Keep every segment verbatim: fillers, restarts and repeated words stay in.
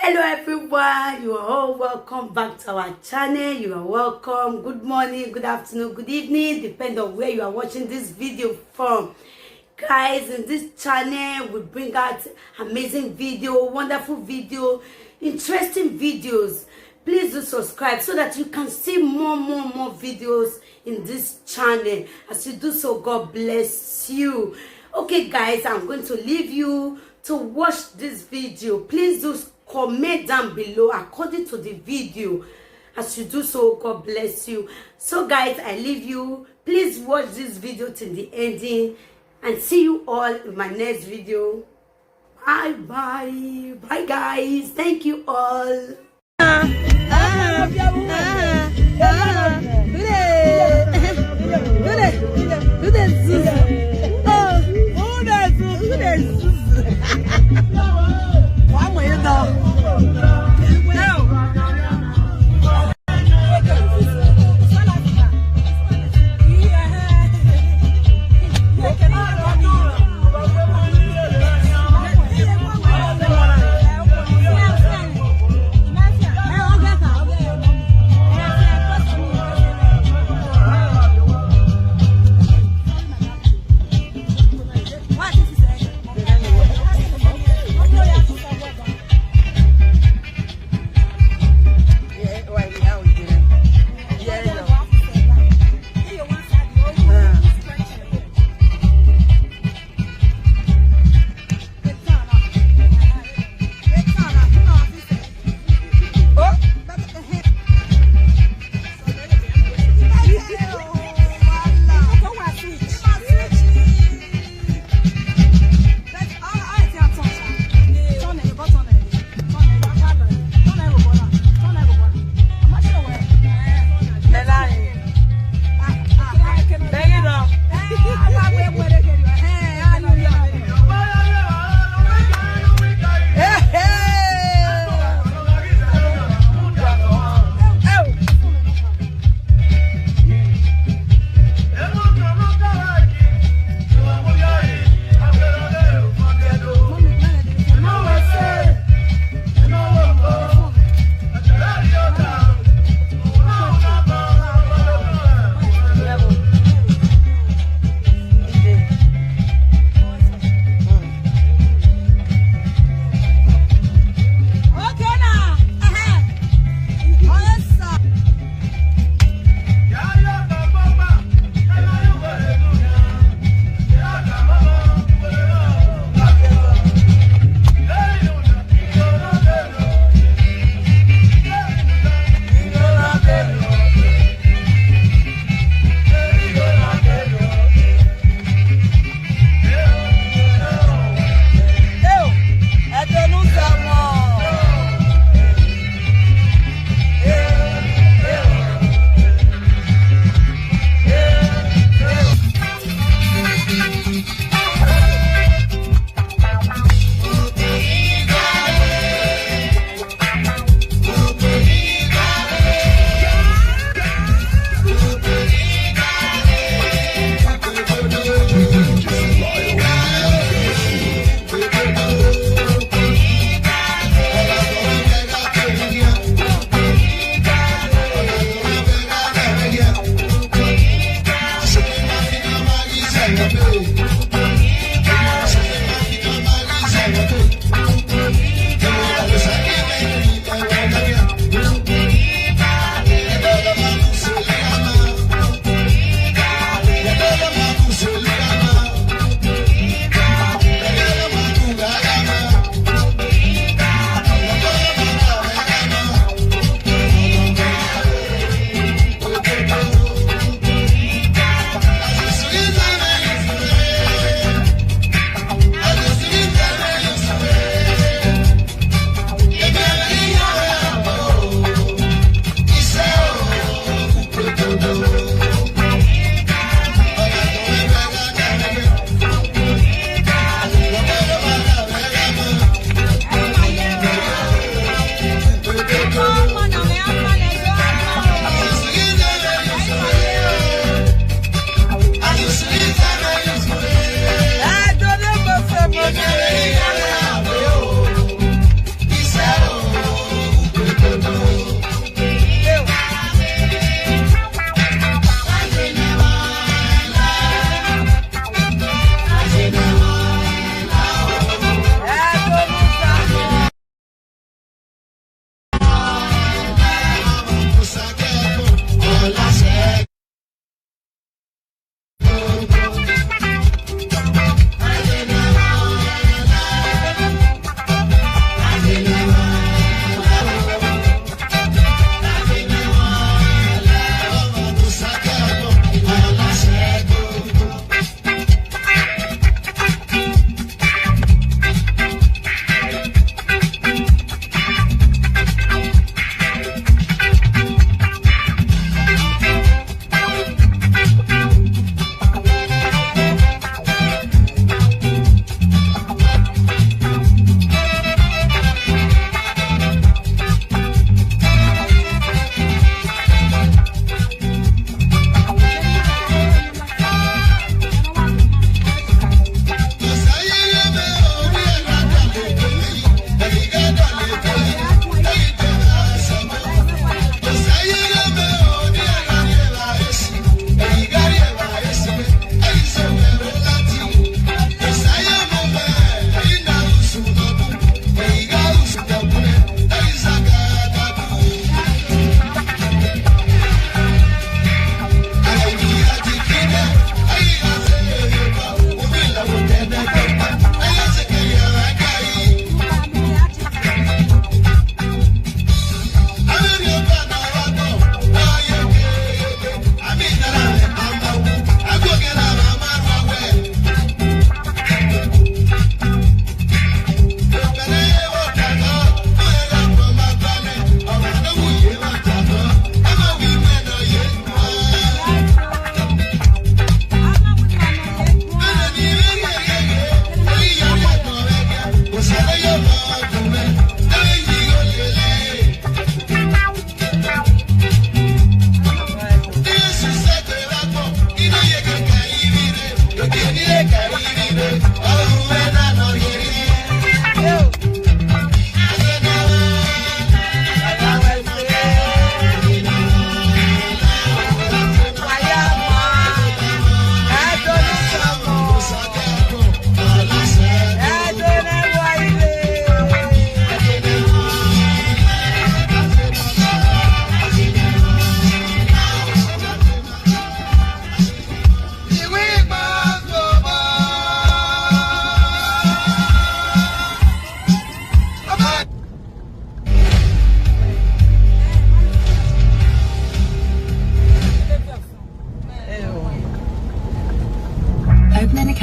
Hello everyone, you are all welcome back to our channel. You are welcome. Good morning, good afternoon, good evening, depend on where you are watching this video from. Guys, in this channel we bring out amazing video, wonderful video, interesting videos. Please do subscribe so that you can see more, more, more videos in this channel. As you do so, God bless you. Okay, guys, I'm going to leave you to watch this video. Please do comment down below according to the video. As you do so, God bless you. So, guys, I leave you. Please watch this video till the ending, and see you all in my next video. Bye bye. Bye, guys. Thank you all.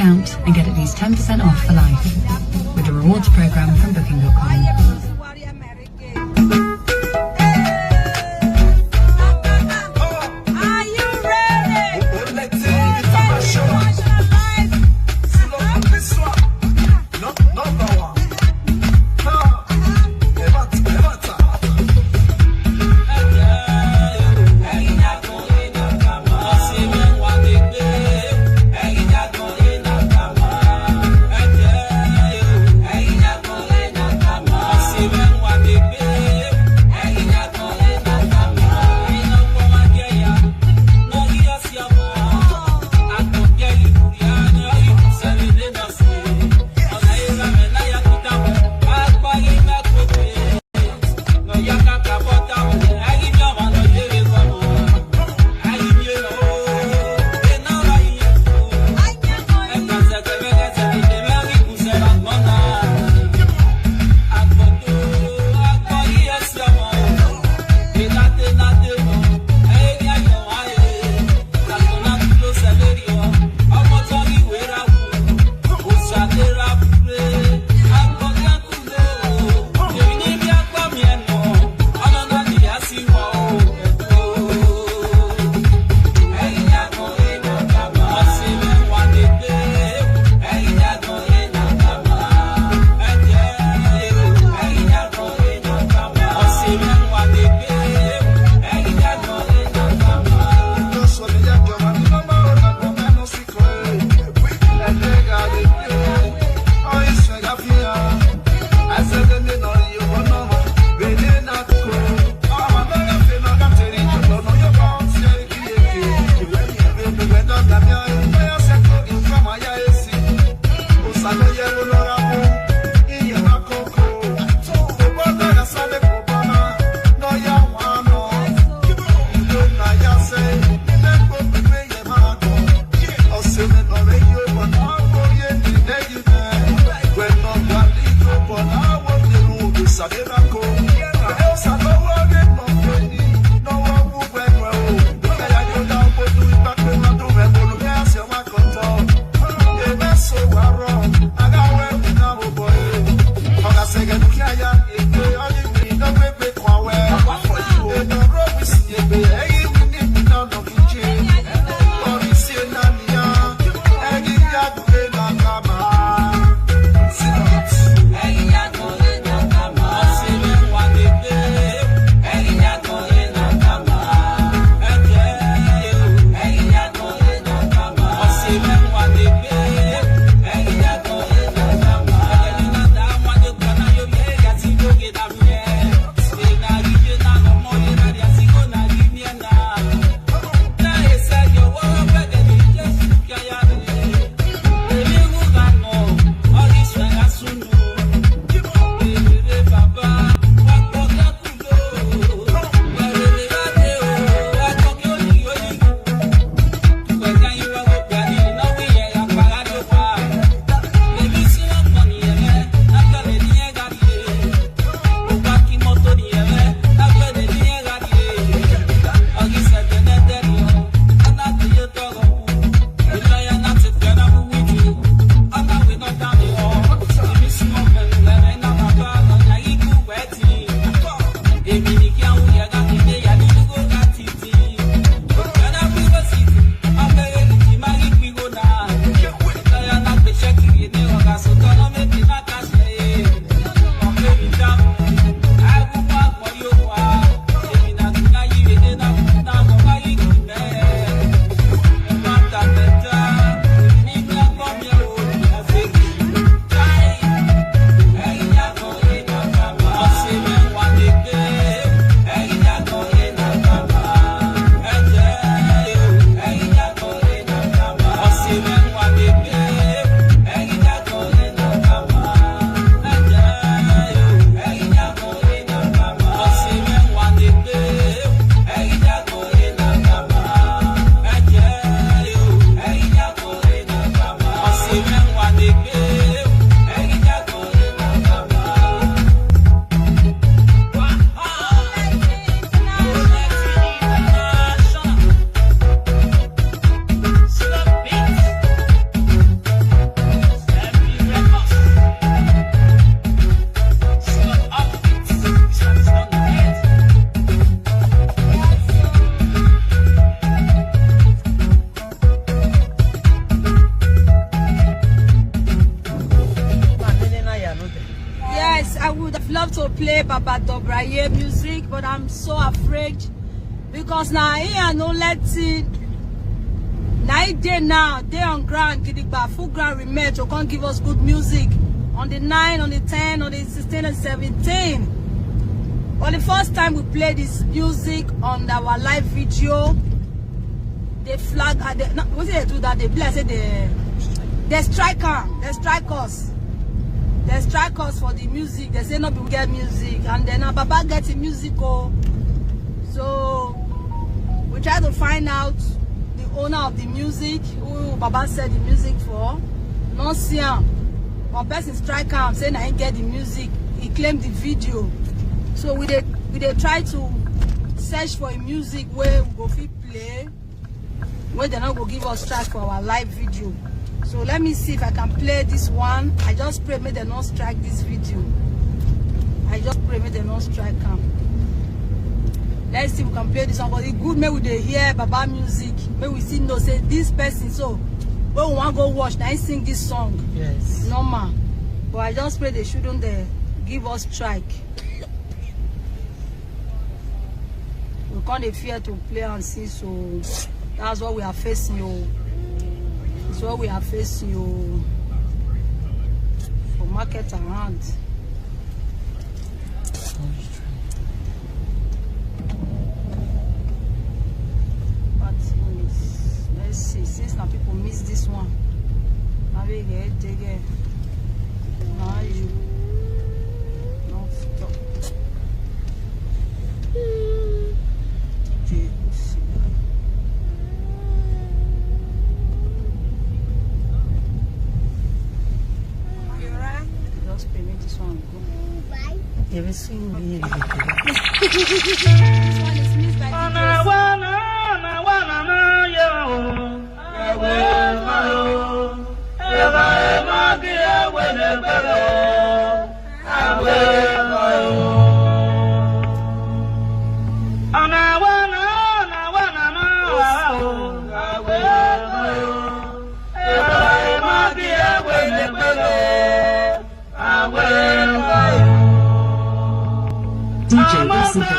discount and get at least ten percent off for life with the rewards program from booking dot com. Baba Dobraye music, but I'm so afraid because now here no let it. Now it dey now, dey on ground, gidigba, full ground rematch, or can't give us good music on the nine, on the ten, on the sixteen and seventeen. For the first time we play this music on our live video, they flag, uh, they, no, what did they do that? They bless it, they, they strike am, they strike us. They strike us for the music. They say no be we get music, and then uh, Baba get the music. Oh, so we try to find out the owner of the music, who Baba said the music for. No see am. One person strike am, say na him get the music. He claim the video. So we dey we dey try to search for a music where we go fit play, where they not go give us track for our live video. So let me see if I can play this one. I just pray make they not strike this video. I just pray make they not strike am. Let's see if we can play this one. But it good make we dey hear Baba music. Make we see know say this person so when we wan go watch, na him sing this song. Yes. Normal. But I just pray they shouldn't uh, give us strike. We can't dey fear to play and see, so that's what we are facing. Oh, it's what we are facing. Oh, for market around. But let's see, since now people miss this one, I will get it again. Now you not stop. Just pay me this one. Everything we need. This one is missed by D J. D J Listen.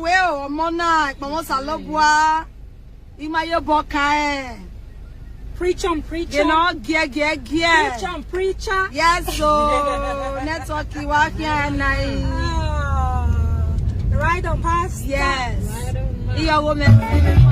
We o, ọmọ náà, ìpamọ́ sàlọ́bùá. Ìmọ̀ ayé bọ̀ ká ẹ̀. Preach on, preacher. Gẹ̀nà gíẹ̀ gíẹ̀ gíẹ̀. Preach on, preacher. Yes, so network wa kí ẹ̀ náà yìí. Ah, right on, pastor. Yes. Right on, man. Ìyàwó mẹ́rin.